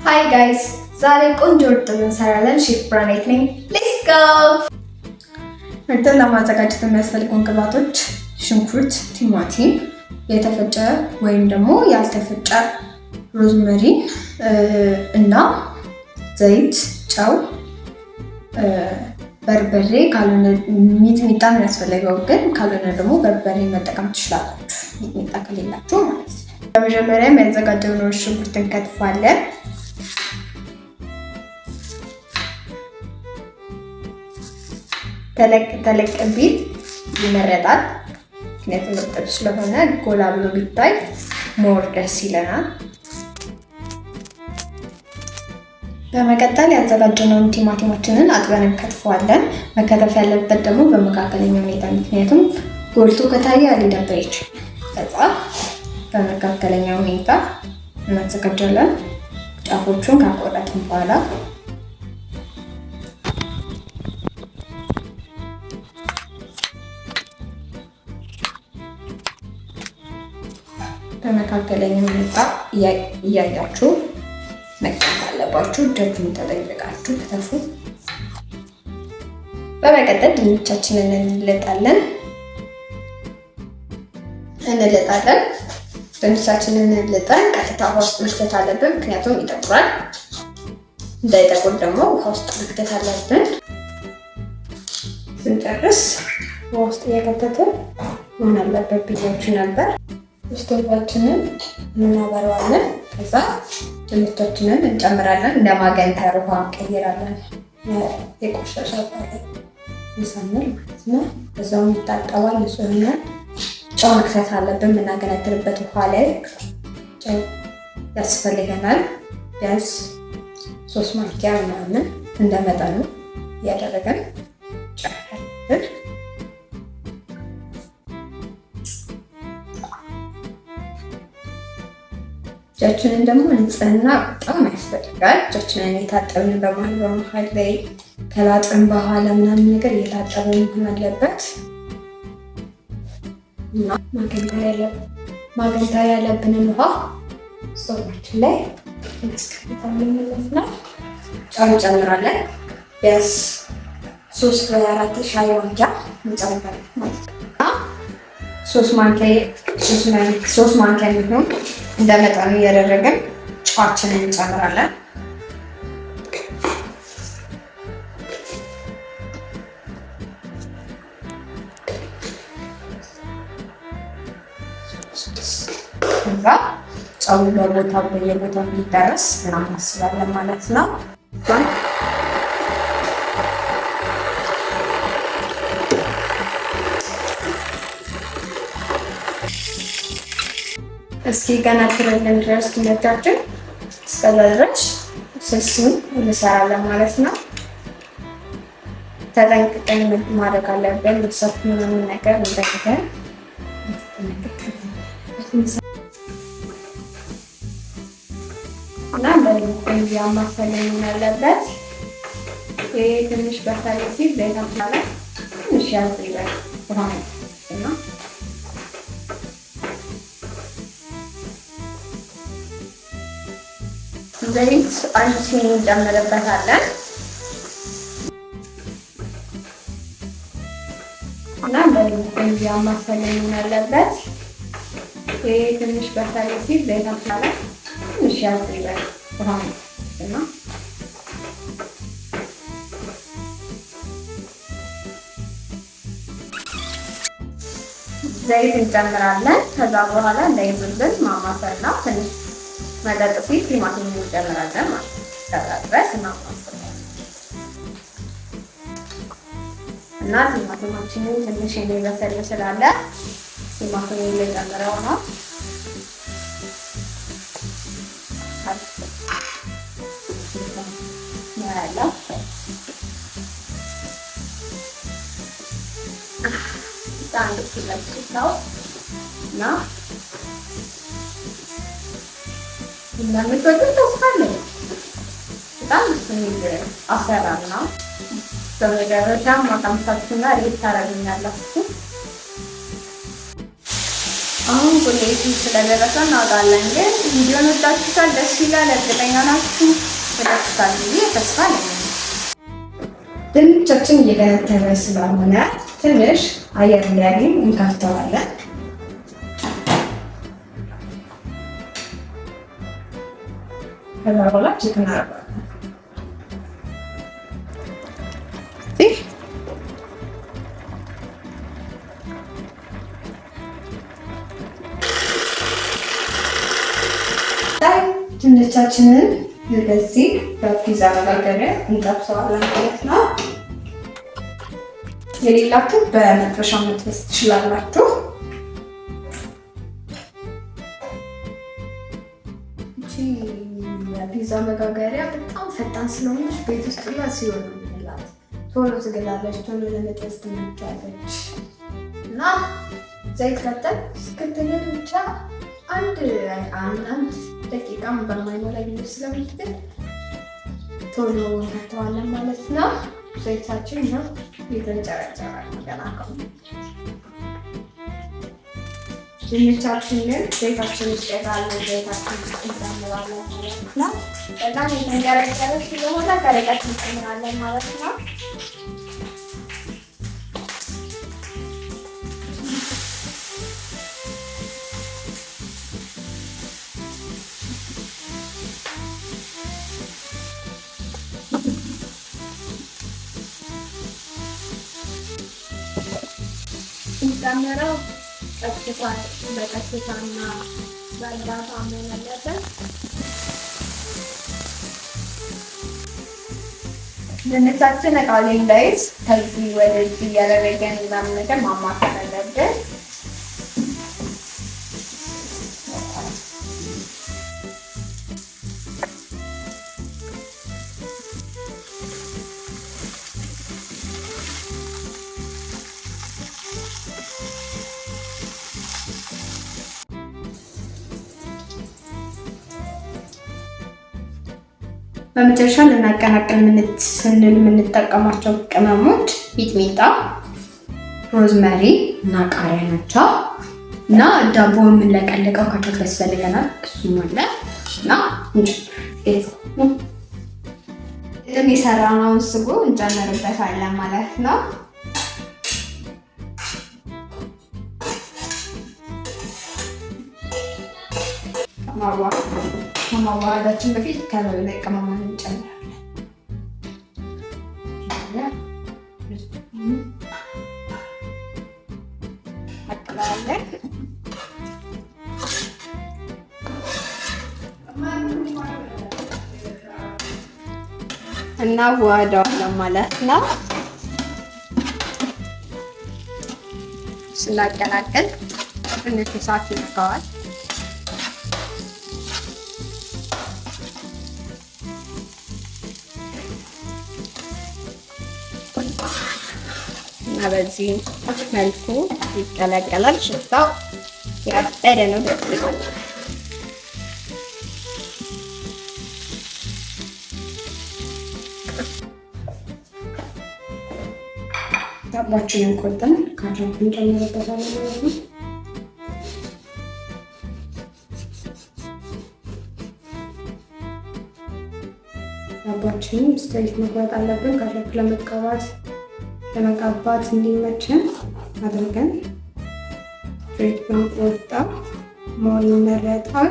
Hi guys፣ ዛሬ ቆንጆ እርጥብ እንሰራለን። ሼፍ ብራኔት ነኝ። Let's go። እርጥብ ለማዘጋጀት የሚያስፈልጉን ግብአቶች ሽንኩርት፣ ቲማቲም፣ የተፈጨ ወይም ደግሞ ያልተፈጨ rosemary እና ዘይት፣ ጨው፣ በርበሬ ካልሆነ ሚጥሚጣ የሚያስፈልገው ግን ካልሆነ ደግሞ በርበሬ መጠቀም ትችላላችሁ፣ ሚጥሚጣ ከሌላችሁ ማለት ነው። በመጀመሪያ የሚያዘጋጀውን ሽንኩርት እንከትፋለን። ተለቅ ተለቅ ቢል ይመረጣል። ምክንያቱም እርጥብ ስለሆነ ጎላ ብሎ ቢታይ more ደስ ይለናል። በመቀጠል ያዘጋጀነውን ቲማቲማችንን አጥበን እንከትፈዋለን። መከተፍ ያለበት ደግሞ በመካከለኛ ሁኔታ፣ ምክንያቱም ጎልቶ ከታየ ሊደብር ይችላል። ከዛ በመካከለኛ ሁኔታ እናዘጋጃለን። ጫፎቹን ካቆረጥን በኋላ በመካከለኛ ሁኔታ እያያችሁ መቅጠፍ አለባችሁ። እጃችሁን ተጠንቅቃችሁ ክተፉ። በመቀጠል ድንቻችንን እንልጣለን። ድንቻችንን ልጠን ቀጥታ ውሃ ውስጥ መክተት አለብን፣ ምክንያቱም ይጠቁራል። እንዳይጠቁር ደግሞ ውሃ ውስጥ መክተት አለብን። ስንጨርስ ውሃ ውስጥ እየከተትን መሆን አለበት ብያችሁ ነበር። ስቶቫችንን እናበረዋለን። ከዛ ድንቻችንን እንጨምራለን። እንደ ማገንተር ውሃ እንቀይራለን። የቆሻሻ ሳንል ማለት ነው። በዛውም ይታጠባል፣ ንጹህ ይሆናል። ጨው መክተት አለብን። የምናገነትርበት ውሃ ላይ ጨው ያስፈልገናል። ቢያንስ 3 ማንኪያ ምናምን እንደ መጠኑ እያደረገን ጨው አለብን። እጃችንን ደግሞ ንጽህና በጣም ያስፈልጋል። እጃችንን የታጠብን በመሀል በመሀል ላይ ከላጥን በኋላ ምናምን ነገር እየታጠብን መሆን አለበት እና ማገንተር ያለብንን ውሃ ስቶቫችን ላይ እናስቀምጣለን ማለት ነው። ጨው እንጨምራለን። ቢያንስ 3 ወይ 4 ሻይ ማንኪያ እንጨምራለን ማለት ነው። 3 ማንኪያ የሚሆን እንደ መጠኑ እያደረግን ጨዋችንን እንጨምራለን። ከዛ ጨው በቦታው በየቦታው እንዲደርስ እናማስላለን ማለት ነው። እስኪ ገነትርልን ድረስ ድንቻችን እስከዛ ድረስ ስልሱን እንሰራለን ማለት ነው። ተጠንቅቀን ማድረግ አለብን። ልብሰት ምናምን ነገር እንደገና እና እያማሰልን ያለበት ይሄ ትንሽ በሰል ሲል ዘይታችን ላይ ትንሽ ያዝ ይበል ውሃ እና ዘይት አንድ ሲኒ እንጨምርበታለን እና እያማሰልን ያለበት ይሄ ትንሽ በሰል ሲል ዘይታችን ላይ ትንሽ ያዝ ይበል ውሃ እና ዘይት እንጨምራለን። ከዛ በኋላ እንዳይዝብን ማማሰል ነው። ትንሽ መጠጥ ሲል ቲማቲም እንጨምራለን ማለት ነው። ከዛ ድረስ እናማስላለን እና ቲማቲማችንን ትንሽ የሚበሰል ስላለ ቲማቲም እየጨምረው ነው። ያለው በጣም ደስ ይላል ሽታው እና እንደምትወዱት ተስፋ አለኝ። በጣም ደስ የሚል አሰራር ነው። በመጨረሻም አቀምሳችሁና rate ታደርጉኛላችሁ። አሁን ቁሌቱ ስለደረሰ እናወጣለን። ግን ቪዲዮን ወዳችሁታል፣ ደስ ይላል። እርግጠኛ ናችሁ ወዳችሁታል ብዬ ተስፋ አለኝ። ድንቻችን እየገነተረ ስለሆነ ትንሽ አየር እንዲያገኝ እንከፍተዋለን። ከዛ በኋላ check እናደርገዋለን። ድንቻችንን በዚህ በፒዛ መጋገሪያ እንጠብሰዋለን ማለት ነው። የሌላችሁ በመጥበሻ መጥበስ ትችላላችሁ። እቺ የፒዛ መጋገሪያ በጣም ፈጣን ስለሆነች ቤት ውስጥ ላ ሲሆን ነው የምንላት። ቶሎ ትግላለች፣ ቶሎ ለመጥበስ ትመቻለች። እና ዘይት ከተን እስክትግል ብቻ አንድ አንድ ደቂቃም በማይሞላ ጊዜ ስለምትግል ቶሎ እንከተዋለን ማለት ነው። ዘይታችን ነው እየተንጨረጨረ ገና ድንቻችንን ዘይታችን ውስጥ ያለ ዘይታችን ውስጥ እንጨምራለን ማለት ነው። በጣም የተንጨረጨረ ስለሆነ ከርቀት እንጨምራለን ማለት ነው። የሚጨምረው በቀስታና በእርጋታ መሆን አለበት። ድንቻችን እቃው ላይ እንዳይዝ ከዚህ ወደዚህ እያደረገን ምናምን ነገር ማማከል አለብን። በመጨረሻ ልናቀላቅል ስንል የምንጠቀማቸው ቅመሞች ሚጥሚጣ፣ ሮዝመሪ እና ቃሪያ ናቸው። እና ዳቦ የምንለቀልቀው ካቻፕ ያስፈልገናል። እሱም አለ እና ቅድም የሰራነውን ስጎ እንጨምርበታለን ማለት ነው። ከማዋሃዳችን በፊት ከላዩ ላይ ቅመሟን እንጨምራለን። አቅለዋለን። እናዋህደዋለን ማለት ነው። ስናቀላቅል ትንሽ እሳት ይነካዋል። እና በዚህ መልኩ ይቀላቀላል። ሽታው ያበደ ነው፣ ደስ ይላል። ዳቧችንን ቆርጠን ካቻፕ እንጨምርበታለን ማለት ነው። ዳቧችንን straight መቁረጥ አለብን። ካቻፕ ለመቀባት እንዲመችን አድርገን straight ብንቆርጠው መሆን ይመረጣል።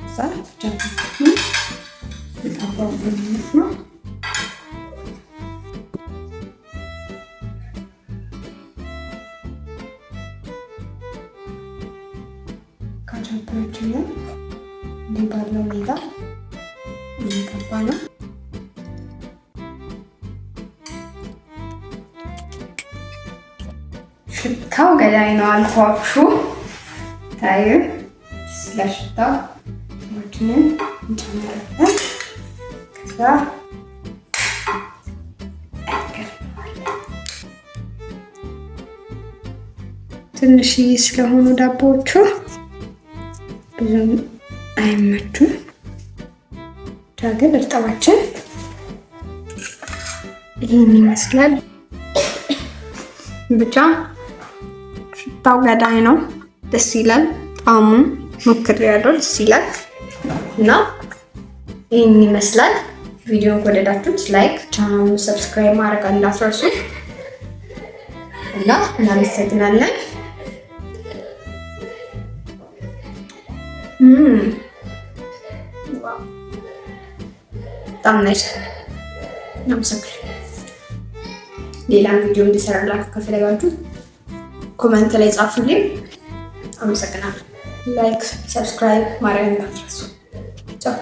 እዛ ማለት ነው። ካቻፓችንን እንዲህ ባለው ሁኔታ እየቀባ ነው። ሽታው ገዳይ ነው አልኳችሁ። ታዩ ስለ ሽታው ችንን እንጨምራለን። ከዛ ትንሽዬ ስለሆኑ ዳቦዎቹ ብዙም አይመቹም። ብቻ ግን እርጥባችን ይህን ይመስላል። ብቻ ሽታው ገዳይ ነው። ደስ ይላል። ጣዕሙ ሞክሬያለሁ፣ ደስ ይላል እና ይህን ይመስላል። ቪዲዮን ከወደዳችሁት like፣ ቻናሉን subscribe ማድረግ እንዳትረሱ እና እናመሰግናለን። በጣም nice። እናመሰግናለን። ሌላም ቪዲዮ እንዲሰራላችሁ ከፈለጋችሁ comment ላይ ጻፉልኝ። አመሰግናለሁ። Like፣ subscribe ማድረግ እንዳትረሱ። ቻው።